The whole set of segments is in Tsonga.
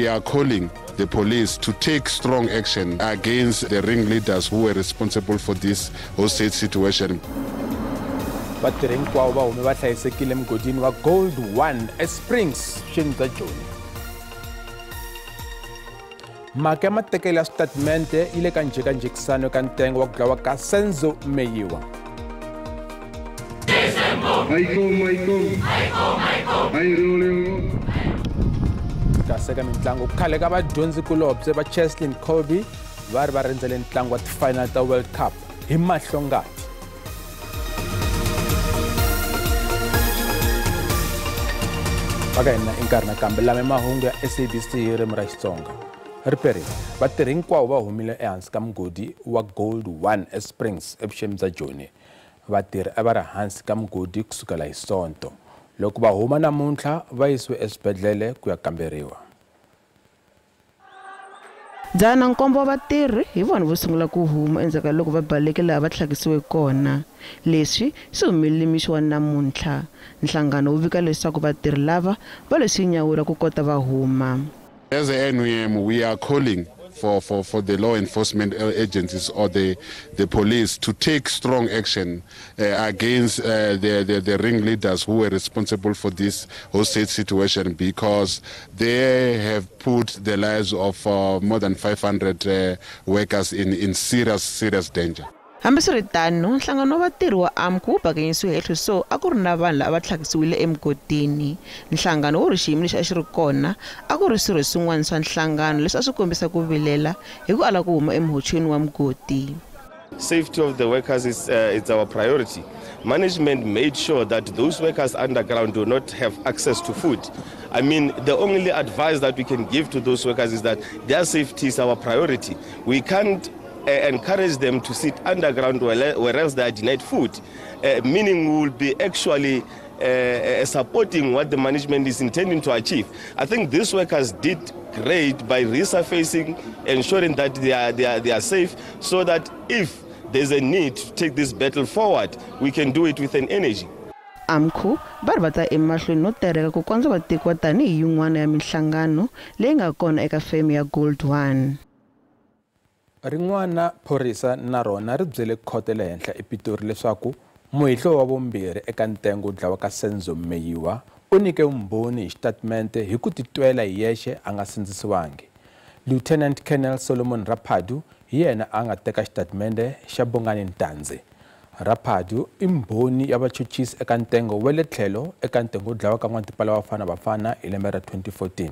we are calling the police to take strong action against the ringleaders who were responsible for this hostage situation. Vatirhi hinkwavo va hume va hlayisekile emugodini wa Gold One eSprings vuxeni bya Joni. Mhaka ya matekelo ya switatimende yi le ka njhekanjhekisano eka ntengo wa ku dlawa ka Senzo Meyiwa. Kasi eka mitlangu khale ka vadyondzikulobye va Cheslin Kolbe va ri va rindzele ntlangu wa ti-final ta World Cup hi mahlongati. Va ka hina i nkarhi nakambe lama mahungu ya SABC hi ririmi ra Xitsonga. Riperile, vatirhi hinkwavo va humile ehansi ka mugodi wa Gold One eSprings evuxeni bya Joni. Vatirhi a va ri hansi ka mugodi kusukela hi Sonto. Loko va huma namuntlha va yisiwe eswibedhlele ku ya kamberiwa. 107 wa vatirhi hi vona vo sungula ku huma endzhaku ka loko va baleke laha va tlhakisiwe kona. Leswi swi humelele mixo wa namuntlha. Nhlangano wu vika leswaku vatirhi lava va leswi nyawula ku kota va huma. As a NUM, we are calling for the law enforcement agencies or the police to take strong action against the ringleaders who were responsible for this hostage situation, because they have put the lives of more than 500 workers in serious, serious danger. Hambiswiritano, nhlangano wa vatirhi wa AMCU wu bakanyisiwe hehlo so a ku ri na vanhu lava va tlhakisiwile emugodini. Nhlangano wu ri xiyimo lexi a xi ri kona a ku ri swirho swin'wana swa nhlangano leswi a swi kombisa ku vilela hi ku ala ku huma emuhochweni wa mugodi. Safety of the workers is it's our priority. Management made sure that those workers underground do not have access to food. I mean, the only advice that we can give to those workers is that their safety is our priority. We can't encourage them to sit underground whereas they are denied food, meaning we will be actually supporting what the management is intending to achieve. I think these workers did great by resurfacing, ensuring that they are safe, so that if there's a need to take this battle forward, we can do it with an energy. AMCU va ri va ta emahlweni no tereka ku kondza va tekiwa tanihi yin'wana ya minhlangano leyi nga kona eka feme ya Gold One. Rin'wana phorisa na rona ri byele khoto le henhla ePitori leswaku muhehliwa wa vumbirhi eka ntengo wo dlawa ka Senzo Meyiwa u nyike vumbhoni hi xitatimende hi ku titwela hi yexe a nga sindzisiwangi. Lieutenant Colonel Solomon Raphadu hi yena a nga teka xitatimende xa Bongani Ntanzi. Raphadu i mbhoni ya vachuchisi eka ntengo wa le tlhelo eka ntengo wo dlawa ka n'watipala wa Bafana Bafana hi lembe ra 2014.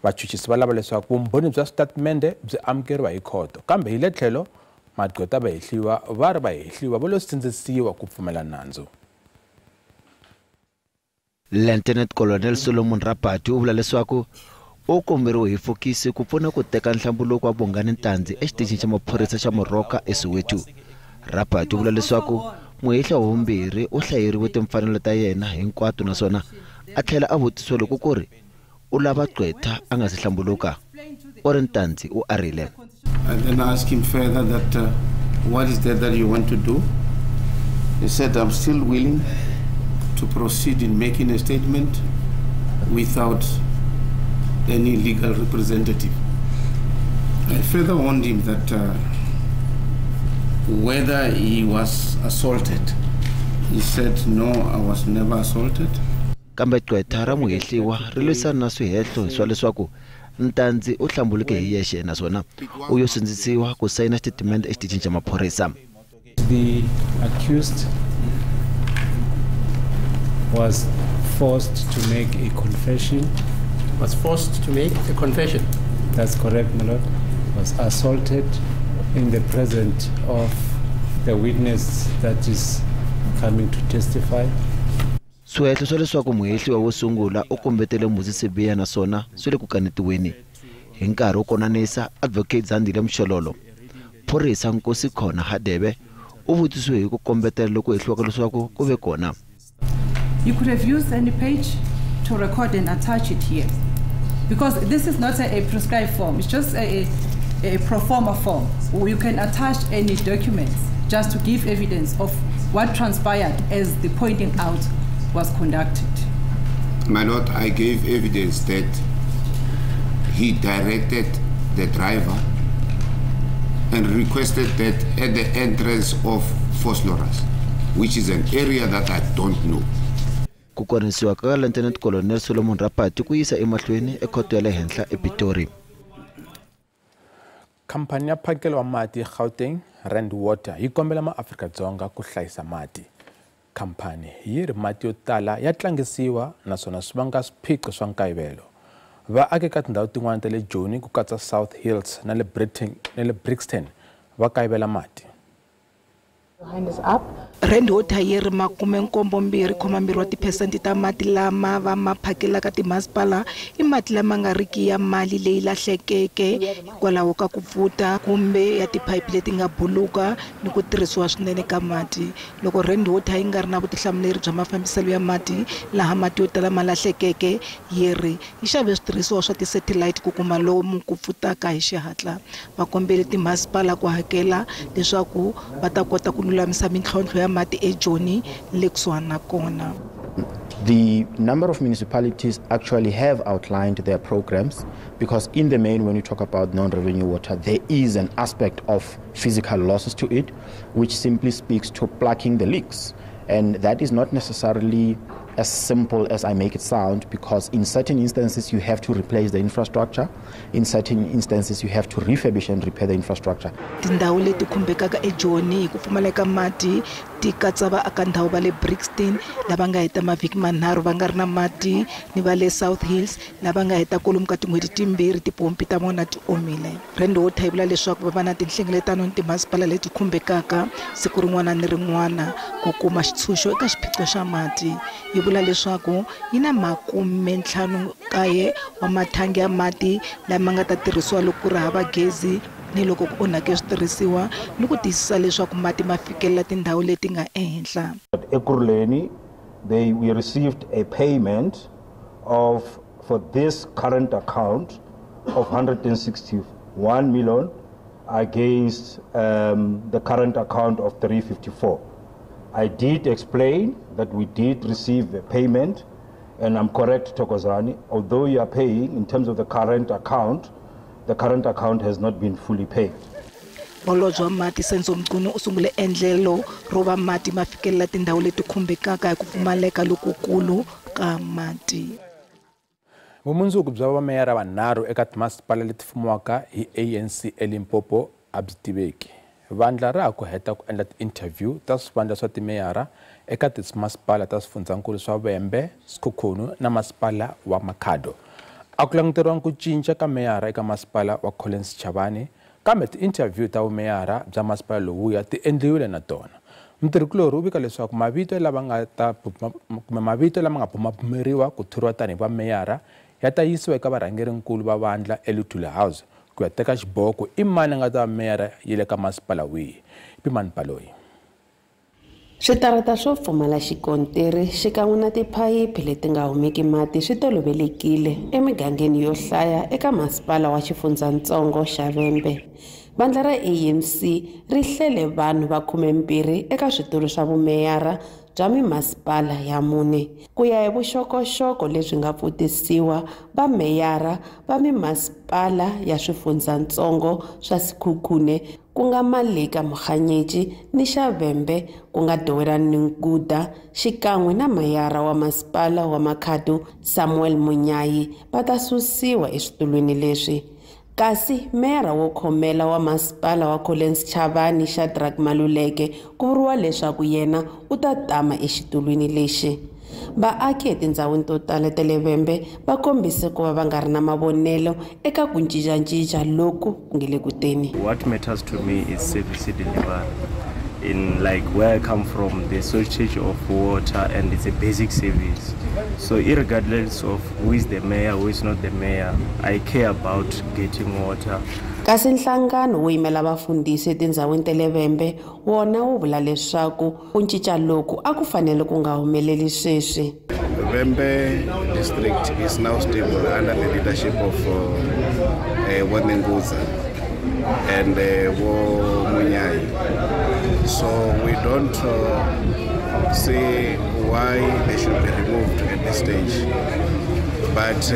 Vachuchisi va lava leswaku vumbhoni bya switatimende byi amukeriwa hi khoto, kambe hi le tlhelo magqweta vahehliwa va ri vahehliwa va lo sindzisiwa ku pfumela nandzu. Lieutenant Colonel Solomon Raphadu u vula leswaku u komberiwe hi fokisi ku pfuna ku teka nhlambuluko wa Bongani Ntanzi exitichini xa maphorisa xa Moroka eSoweto. Raphadu u vula leswaku muhehliwa wa vumbirhi u hlayeriwe timfanelo ta yena hinkwato naswona a tlhela a vutisiwa loko ku ri u lava gqwetha a nga si hlambuluka. U ri Ntanzi u arile. I then asked him further that what is that that you want to do? He said, I'm still willing to proceed in making a statement without any legal representative. I further warned him that whether he was assaulted. He said, no, I was never assaulted. Kambe gqwetha ra muhehliwa ri lwisana na swihehlo swa leswaku Ntanzi u hlambuluke hi yexe naswona u yo sindzisiwa ku sayina xitatimende exitichini xa maphorisa. The accused was forced to make a confession. Was forced to make a confession. That's correct, my lord. Was assaulted in the presence of the witness that is coming to testify. Swihehlo swa leswaku muhehliwa wo sungula u kombetele Muzi Sibiya naswona swi le ku kanetiweni. Hi nkarhi wo konanisa Advocate Zandile Mshololo, phorisa Nkosi Khona Hadebe u vutisiwe hi ku kombetela loku hehliwaka leswaku ku ve kona. You could have used any page to record and attach it here, because this is not a prescribed form, it's just a pro forma form. You can attach any documents just to give evidence of what transpired as the pointing out was conducted. My lord, I gave evidence that He directed the driver and requested that at the entrance of Vosloorus, which is an area that I don't know. Ku konisiwa ka Lieutenant Colonel Solomon Rapati ku yisa emahlweni ekhoto ya le henhla ePitori. Khamphani ya phakelo wa mati Gauteng Rand Water yi kombela maAfrika-Dzonga ku hlayisa mati. Khamphani yi ri mati yo tala ya tlangisiwa naswona swi vanga swiphiqo swa nkayivelo. Vaaki ka tindhawu tin'wana ta le Joni ku katsa South Hills na le Brixton va kayivela mati. Rand Water yi ri 72.2 wa tiphesente ta mati lama va ma phakelaka timasipala i mati lama nga riki ya mali leyi lahlekeke hikwalaho ka ku pfuta kumbe ya tiphayiphi leti nga buluka ni ku tirhisiwa swinene ka mati. Loko Rand Water yi nga ri na vutihlamuleri bya mafambiselo ya mati laha mati yo tala ma lahlekeke, yi ri yi xave switirhisiwa swa ti-satellite ku kuma lomu ku pfutaka hi xihatla. Va kombele timasipala ku hakela leswaku va ta kota ku lulamisa mintlhontlho ya mati eJoni le kusuhani na kona. The number of municipalities actually have outlined their programs, because in the main, when you talk about non-revenue water, there is an aspect of physical losses to it, which simply speaks to plugging the leaks. And that is not necessarily as simple as I make it sound, because in certain instances you have to replace the infrastructure, in certain instances you have to refurbish and repair the infrastructure. Tindhawu leti khumbekaka eJoni hi ku pfumaleka mati ti katsa vaakandhawu va le Brixton lava nga heta mavhiki manharhu va nga ri na mati, ni va le South Hills lava nga heta kwalomu ka tin'hweti timbirhi tipompi ta vona ti omile. Rand Water yi vula leswaku va va na tinhlengeletano ni timasipala leti khumbekaka siku rin'wana ni rin'wana ku kuma xitshunxo eka xiphiqo xa mati. Yi vula leswaku yi na 59 wa mathangi ya mati lama nga ta tirhisiwa loko ku ri hava gezi ni loko ku onhake switirhisiwa, ni ku tiyisisa leswaku mati ma fikelela tindhawu leti nga ehenhla. At Ekurhuleni, we received a payment of for this current account of 161 million against the current account of 354. I did explain that we did receive a payment, and I'm correct, Thokozani, although you are paying in terms of the current account has not been fully paid. Holobye wa mati Senzo Mchunu u sungule endlelo ro va mati ma fikelela tindhawu leti khumbekaka hi ku pfumaleka lokukulu ka mati. Vumundzuku bya vameyara vanharhu eka timasipala leti fumiwaka hi ANC eLimpopo a byi tiveki. Vandla ra ha ku heta ku endla ti-interview ta swivandla swa timeyara eka timasipala ta swifundzankulu swa Vhembe, Sekhukhune na masipala wa Makhado. A ku languteriwanga ku cinca ka meyara eka masipala wa Collins Chabane, kambe ti-interview ta vumeyara bya masipala lowuya ti endliwile na tona. Mutirhikulorhi u vika leswaku mavito lama nga bumabumeriwa ku thoriwa tanihi vameyara ya ta yisiwa eka varhangerinkulu va vandla eLuthuli House ku ya teka xiboho ku i mani a nga ta va meyara yi le ka masipala wihi. Pimani Baloyi. Switarata swo pfumala xikontiri xikan'we na tiphayiphi leti nga humeki mati swi tolovelekile emigangeni yo hlaya eka masipala wa xifundzatsongo xa Vhembe. Vandla ra ANC ri hlele vanhu va 12 eka switulu swa vumeyara bya mimasipala ya 4. Ku ya hi vuxokoxoko lebyi nga pfutisiwa, vameyara va mimasipala ya swifundzatsongo swa Sekhukhune ku nga Malika Mokganyetsi ni xa Vhembe ku nga Dowelani Nkuda xikan'we na meyara wa masipala wa Makhado Samuel Munyayi va ta susiwa eswitulwini leswi. Kasi meyara wo khomela wa masipala wa Collins Chabane Shadrack Maluleke ku vuriwa leswaku yena u ta tama exitulwini lexi. Vaaki etindhawini to tala ta le Vhembe va kombise ku va va nga ri na mavonelo eka ku cincacinca loku ku nge le ku teni. What matters to me is service delivery. In like where I come from, the shortage of water, and it's a basic service. So irregardless of who is the mayor, who is not the mayor, I care about getting water. Kasi nhlangano wo yimela vafundhisi etindhawini ta le Vhembe wona wu vula leswaku ku cinca loku a ku fanele ku nga humeleli sweswi. Vhembe district is now stable under the leadership of Wanenguza and Wo Munyai. So we don't see why they should be removed at this stage. But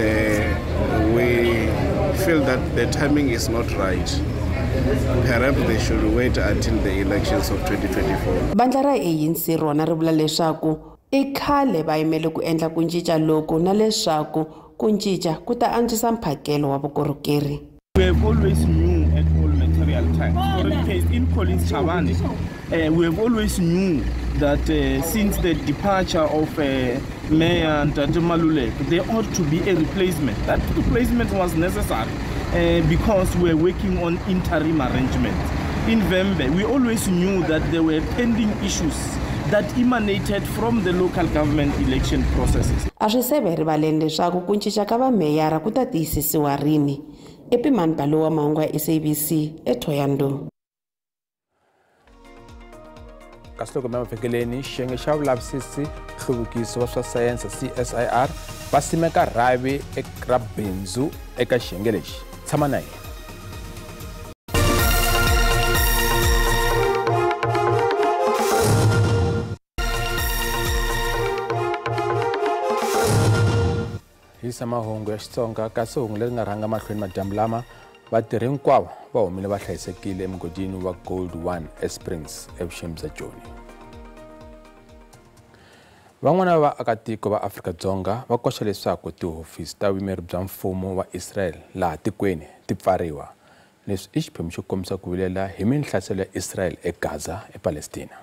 we feel that the timing is not right. Perhaps they should wait until the elections of 2024. Vandla ra ANC rona ri vula leswaku i khale va yimele ku endla ku cinca loku na leswaku ku cinca ku ta antswisa mphakelo wa vukorhokeri. We have always knew at all material times. For instance, in Collins Chabane, we have always knew that since the departure of Mayor Ntate Maluleke, there ought to be a replacement. That replacement was necessary because we were working on interim arrangements. In Vhembe, we always knew that there were pending issues that emanated from the local government election processes. A swi se ve rivaleni leswaku ku cinca ka vameyara ku ta tiyisisiwa rini. Epimani Balowa, mahungu ya SABC eThohoyandou. Kasi loko mi mavhengeleni, xiyenge xa vulavisisi nhluvukiso wa swa sayense CSIR va simeka rhavi ra bindzu eka xiyenge lexi. Tshama na hina. Yisa mahungu ya Xitsonga kasi hungu leri nga rhanga mahlweni madyambu lama vatirhi hinkwavo va humile va hlayisekile emugodini wa Gold One eSprings evuxeni bya Joni. Van'wana va vaakatiko va Afrika-Dzonga va koxa leswaku tihofisi ta vuyimeri bya mfumo wa Israel laha tikweni ti pfariwa. Leswi i xiphemu xo kombisa ku vilela hi minhlaselo ya Israel eGaza ePalestina.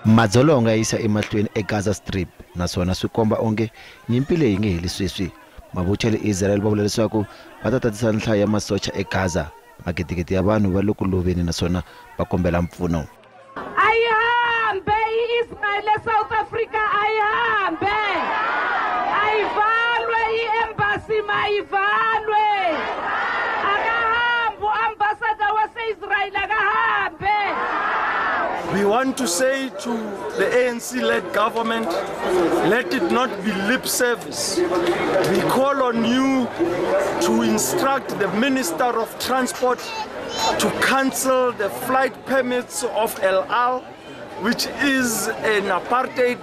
Madzolonga ya yisa emahlweni eGaza Strip naswona swi komba onge nyimpi leyi nge heli sweswi. Mavuthu ya le Israel va vula leswaku va ta tatisa nhlayo ya masocha eGaza. Magidigidi ya vanhu va le ku loveni naswona va kombela mpfuno. Ayihambe i-Israel eSouth Africa, ayihambe. Ayivalwe i-embassy, mayivalwe. Akahambe u-ambassador wase-Israel, akahambe. We want to say to the ANC-led government, let it not be lip service. We call on you to instruct the Minister of Transport to cancel the flight permits of El Al, which is an apartheid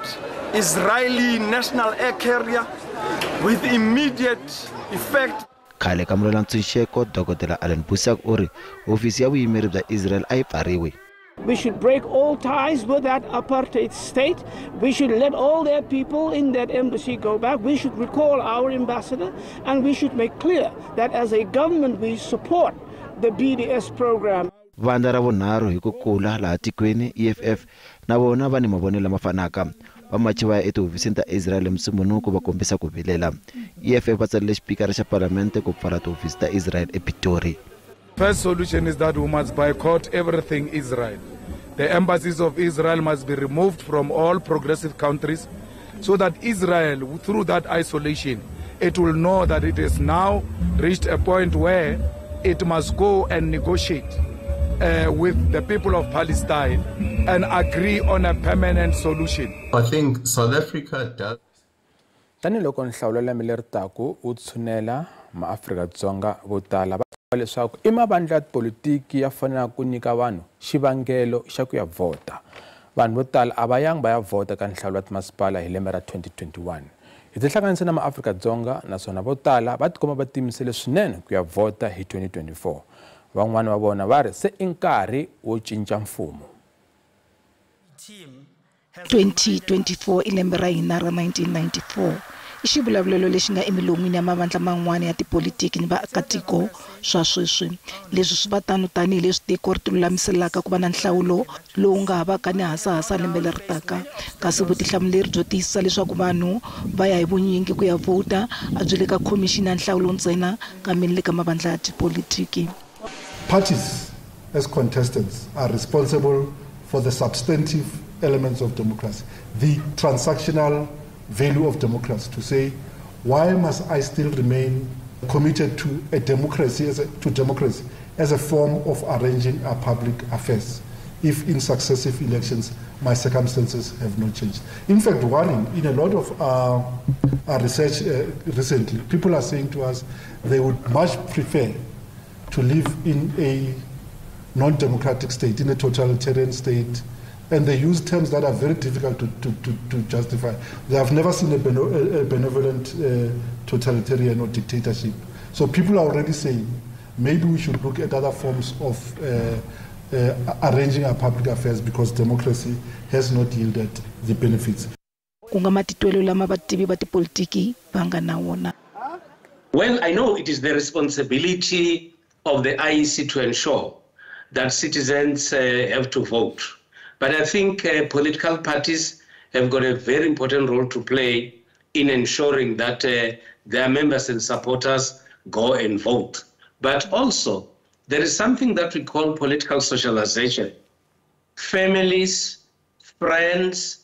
Israeli national air carrier, with immediate effect. Khale ka mulwela ntshunxeko Dr. Alan Boesak u ri hofisi ya vuyimeri bya Israel a yi pfariwi. We should break all ties with that apartheid state. We should let all their people in that embassy go back. We should recall our ambassador, and we should make clear that as a government we support the BDS program. Vandla ra vunharhu hi ku kula laha tikweni EFF na vona va ni mavonelo lama fanaka. Vamachi va ya etihofisini ta Israel eMsumbhunuko va kombisa ku vilela. EFF va tsalele xipikara xa palamende ku pfala tihofisi ta Israel ePitori. First solution is that we must boycott everything Israel. The embassies of Israel must be removed from all progressive countries so that Israel, through that isolation, it will know that it has now reached a point where it must go and negotiate with the people of Palestine and agree on a permanent solution. I think South Africa does. Tanihiloko nhlawulo lembe leri taka wu tshunela maAfrika-Dzonga vo tala va leswaku i mavandla ya tipolitiki ya fanelaka ku nyika vanhu xivangelo xa ku ya vhota. Vanhu vo tala a va yangi va ya vhota ka nhlawulo wa timasipala hi lembe ra 2021. Hi tihlanganise na maAfrika-Dzonga naswona vo tala va tikuma va tiyimisele swinene ku ya vhota hi 2024. Van'wana va vona va ri se i nkarhi wo cinca mfumo. 2024 i lembe ra hina ra 1994. I xivulavulelo lexi nga emilon'wini ya mavandla man'wana ya tipolitiki ni vaakatiko swa sweswi. Leswi swi va tano tanihileswi tiko ri tilulamiselaka ku va na nhlawulo lowu nga ha vaka ni hasahasa lembe leri taka. Kasi vutihlamuleri byo tiyisisa leswaku vanhu va ya hi vunyingi ku ya vhota a byi le ka khomixini ya nhlawulo ntsena kambe ni le ka mavandla ya tipolitiki. Parties as contestants are responsible for the substantive elements of democracy, the transactional value of democracy, to say, why must I still remain committed to a democracy democracy as a form of arranging our public affairs if in successive elections my circumstances have not changed? In fact, worrying, in a lot of our research recently, people are saying to us they would much prefer to live in a non-democratic state, in a totalitarian state, And they use terms that are very difficult to justify. They have never seen a benevolent totalitarian or dictatorship. So people are already saying, maybe we should look at other forms of arranging our public affairs because democracy has not yielded the benefits. Ku nga matitwelo lama vativi va tipolitiki va nga na wona. Well, I know it is the responsibility of the IEC to ensure that citizens have to vote. But I think political parties have got a very important role to play in ensuring that their members and supporters go and vote. But also, there is something that we call political socialization. Families, friends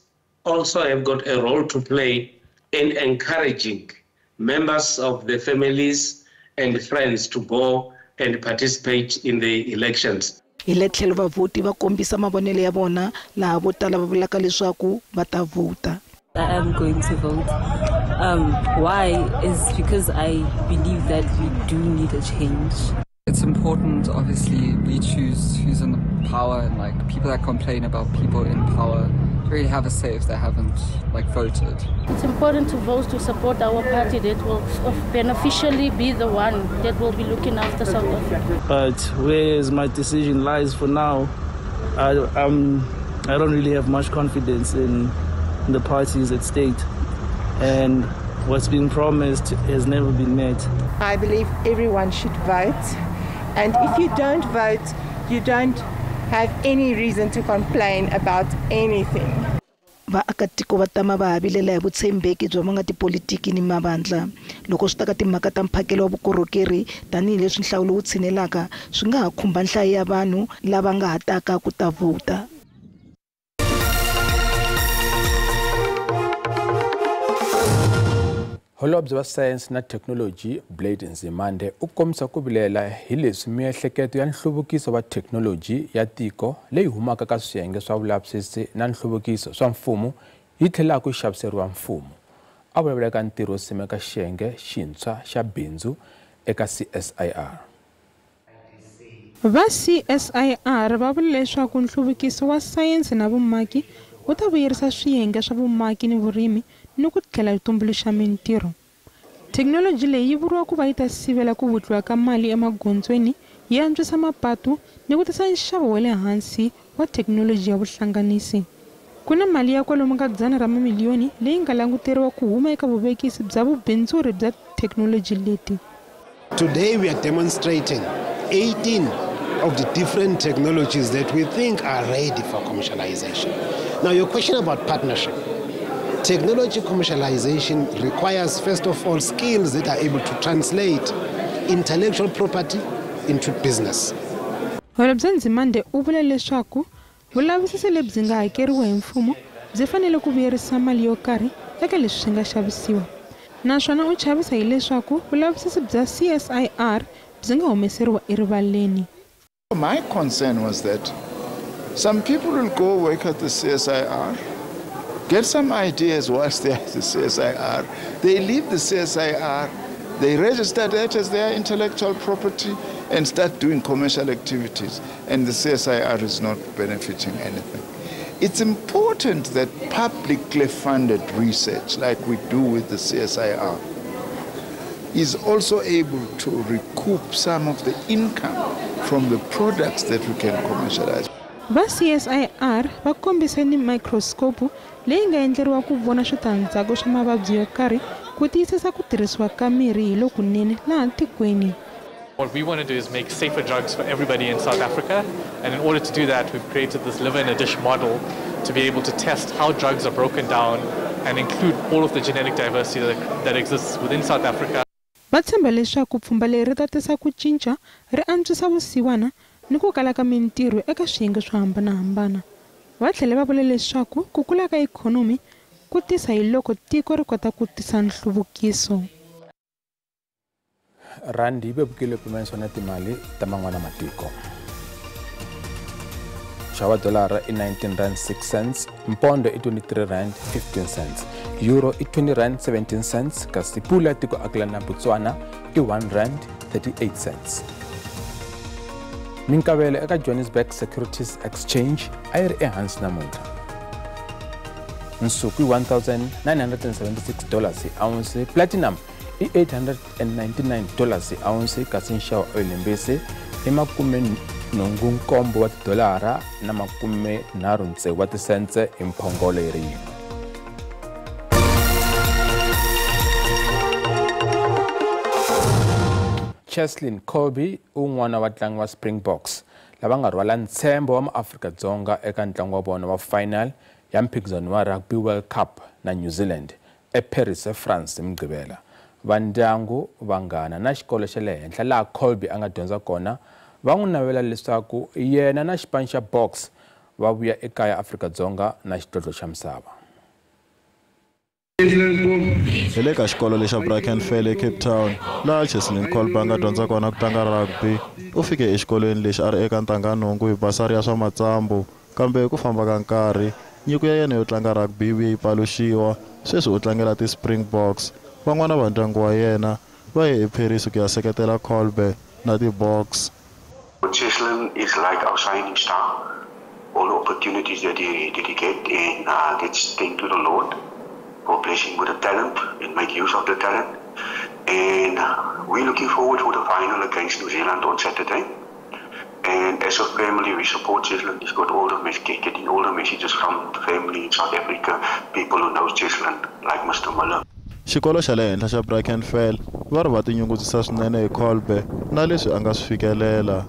also have got a role to play in encouraging members of the families and friends to go and participate in the elections. Hi le tlhelo vavhoti va kombisa mavonelo ya vona laha vo tala va vulaka leswaku va ta vhota. I am going to vote. Why is because I believe that we do need a change. It's important, obviously, we choose who's in the power, and like people that complain about people in power really have a say if they haven't like voted. It's important to vote to support our party that will beneficially be the one that will be looking after South Africa. But where my decision lies for now, I don't really have much confidence in the parties at state, and what's been promised has never been met. I believe everyone should vote, and if you don't vote, you don't have any reason to complain about anything. Vaakatiko va tama va ha vilela hi vutshembeki bya van'watipolitiki ni mavandla. Loko swi ta ka timhaka ta mphakelo wa vukorhokeri tanihileswi nhlawulo wu tshinelaka, swi nga ha khumba nhlayo ya vanhu lava nga ha taka ku ta vhota. Holobye wa Sayense na Thekinoloji Blade Nzimande u kombisa ku vilela hi leswi miehleketo ya nhluvukiso wa thekinoloji ya tiko leyi humaka ka swiyenge swa vulavisisi na nhluvukiso swa mfumo yi tlhelaka yi xaviseriwa mfumo. A vulavula eka ntirho wo simeka xiyenge xintshwa xa bindzu eka CSIR. Va CSIR va vula leswaku nhluvukiso wa sayense na vumaki wu ta vuyerisa swiyenge swa vumaki ni vurimi ni ku tlhela yi tumbuluxa mintirho. Thekinoloji leyi yi vuriwa ku va yi ta sivela ku vutliwa ka mali emagondzweni, yi antswisa mapatu ni ku tisa nxavo wa le hansi wa thekinoloji ya vuhlanganisi. Ku na mali ya kwalomu ka 100 ra mamiliyoni leyi nga languteriwa ku huma eka vuvekisi bya vubindzuri bya thekinoloji leti. Today we are demonstrating 18 of the different technologies that we think are ready for commercialization. Now, your question about partnership. Technology commercialization requires, first of all, skills that are able to translate intellectual property into business. Holobye Nzimande u vula leswaku vulavisisi lebyi nga hakeriwa hi mfumo byi fanele ku vuyerisa mali yo karhi eka leswi swi nga xavisiwa. Naswona u chavisa hileswaku vulavisisi bya CSIR byi nga humeseriwa erivaleni. My concern was that some people will go work at the CSIR, get some ideas whilst they're at the CSIR. They leave the CSIR, they register that as their intellectual property and start doing commercial activities, and the CSIR is not benefiting anything. It's important that publicly funded research, like we do with the CSIR, is also able to recoup some of the income from the products that we can commercialize. Va CSIR va kombise ni microscope leyi nga endleriwa ku vona switandzhaku swa mavabyi yo karhi ku tiyisisa ku tirhisiwa ka mirhi hi lokunene laha tikweni. What we want to do is make safer drugs for everybody in South Africa, and in order to do that, we've created this liver in a dish model to be able to test how drugs are broken down and include all of the genetic diversity that exists within South Africa. Va tshemba leswaku pfhumba leri ri ta tisa ku cinca, ri antswisa vusiwana ni ku kala ka mintirho eka swiyenge swo hambanahambana. Va tlhele va vula leswaku ku kula ka ikhonomi ku tisa hi loko tiko ri kota ku tisa nhluvukiso. Randi yi vevukile pimanisiwa na timali ta man'wana matiko. Nxavo wa dolara i R19.06, mpondo i R23.15, euro i R20.17, kasi pula ya tiko akelana na Botswana i R1.38. Minkavelo eka Johannesburg Securities Exchange a yi ri ehansi namuntlha. Nsuku i $1,976 hi ounce, platinum i $899 hi ounce, kasi nxavo wa oyilimbisi i $87 wa tidolara na 36 wa tisentse hi mphongolo yi ri yin'we. Cheslin Kolbe un'wana wa ntlangu wa Springboks lava nga rhwala ntshembo wa maAfrika-Dzonga eka ntlangu wa vona wa final ya mphikizano wa Rugby World Cup na New Zealand eParis eFrance hi Mugqivela. Vandyangu, vanghana na xikolo xa le henhla laha Kolbe a nga dyondza kona va n'wi navela leswaku yena na xipano xa Boks va vuya ekaya Afrika-Dzonga na xidlodlo xa misava. Hi le ka xikolo lexa Brackenfell eCape Town laha Cheslin Kolbe a nga dyondza kona ku tlanga rugby. U fike exikolweni lexi a ri eka ntanghanhungu hi basari ya swa matsambu, kambe hi ku famba ka nkarhi nyiko ya yena yo tlanga rugby yi vuye yi paluxiwa. Sweswi u tlangela ti-Springboks. Van'wana va ndyangu wa yena va ye eParis ku ya seketela Kolbe na ti-Boks. Cheslin is like our shining star. All the opportunities that he get, and let's thank to the Lord for blessing with the talent and make use of the talent. And we're looking forward for the final against New Zealand on Saturday. And as a family, we support Cheslin. He's got all the getting all the messages from the family in South Africa, people who know Cheslin, like Mr. Muller. Xikolo xa le henhla xa Brackenfell va ri va tinyungubyisa swinene hi Kolbe na leswi a nga swi fikelela.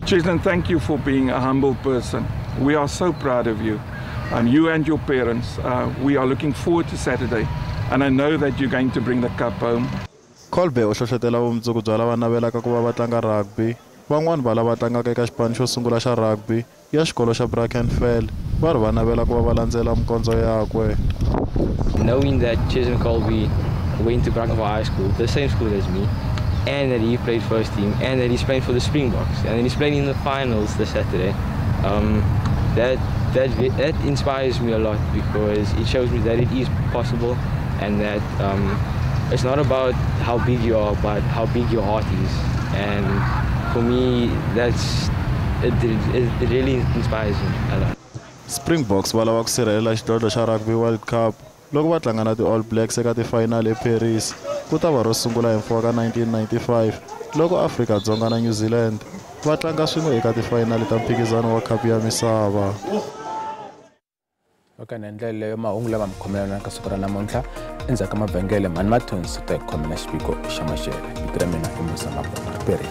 Cheslin, thank you for being a humble person. We are so proud of you. You and your parents. We are looking forward to Saturday, and I know that you're going to bring the cup home. Kolbe u hlohlotela vumundzuku bya lava navelaka ku va va tlanga rugby. Van'wani va lava tlangaka eka xipano xo sungula xa rugby ya xikolo xa Brackenfell va ri va navela ku va va landzela mikondzo yakwe. Knowing that Cheslin Kolbe went to Brackenfell High School, the same school as me, and that he played first team, and that he's playing for the Springboks, and then he's playing in the finals this Saturday, that inspires me a lot, because it shows me that it is possible, and that it's not about how big you are, but how big your heart is. And for me, that's it really inspires me a lot. Springboks va lava ku sirhelela xidlodlo xa Rugby World Cup loko va tlanga na ti-All Blacks eka ti-final eParis. Ku ta va ro sungula hi mfuwa ka 1995 loko Afrika-Dzonga na New Zealand va tlanga swin'we eka ti-final ta mphikizano wa khapu ya misava. Okay, na ndlela leyo mahungu lama mi khomelana ka siku ra namuntlha. Endzhaku ka mavhengele, Mhani Mathonsi u ta hi khomela xiviko xa maxele. Vito ra mina i Musa Mabona. Riperile.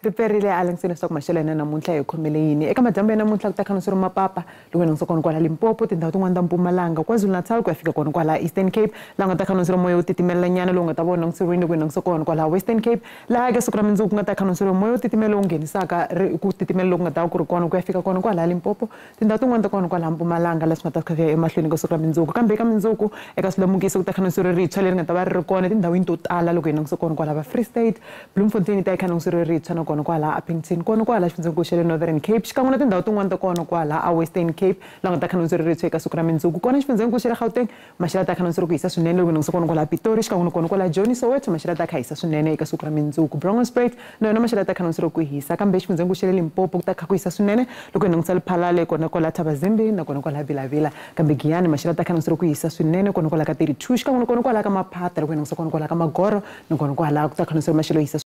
Riperile a langiseni leswaku maxelo ya hina namuntlha hi khomele yini. Eka madyambu ya namuntlha ku ta kha ri mapapa loko hi langutisa kona kwala Limpopo, tindhawu tin'wana ta Mpumalanga, KwaZulu-Natal ku ya fika kona kwala Eastern Cape, laha nga ta kha ri moya wo titimelelanyana lowu nga ta vona languseriwini loko hi langutisa kona kwala Western Cape, laha eka siku ra mundzuku ku nga ta kha ri moya wo titimela lowu nghenisaka ku titimela loku nga ta ku ri kona ku ya fika kona kwala Limpopo, tindhawu tin'wana ta kona kwala Mpumalanga, leswi nga ta kha emahlweni ka siku ra mundzuku. Kambe eka mundzuku eka swilemukiso ku ta kha ri ritshwa leri nga ta va ri ri kona etindhawini to tala loko hi langutisa kona kwala va Free State, Bloemfontein ta kha ri ritshwa na kona kwala Upington, kona kwala xifundzankulu xa le Northern Cape, xikan'we na tindhawu tin'wana ta kona kwala a Western Cape, laha nga ta kha ri ritshwa eka siku ra mundzuku. Kona xifundzankulu xa le Gauteng, maxelo ta kha ri ku hisa swinene loko hi langutisa kona kwala Pitori, xikan'we na kona kwala Joni, Soweto, maxelo ta kha hisa swinene eka siku ra mundzuku. Bronkhorstspruit na yona maxelo ta kha ri ku hisa, kambe xifundzankulu xa le Limpopo ku ta kha ku hisa swinene loko hi langutisa Lephalale, kona kwala Thabazimbi na kona kwala Vilavila. Kambe Giyani maxelo ta kha ri ku hisa swinene kona kwala ka 32, xikan'we na kona kwala ka Maphata loko hi langutisa kona kwala ka Magoro na kona kwala ku ta kha ri maxelo hisa.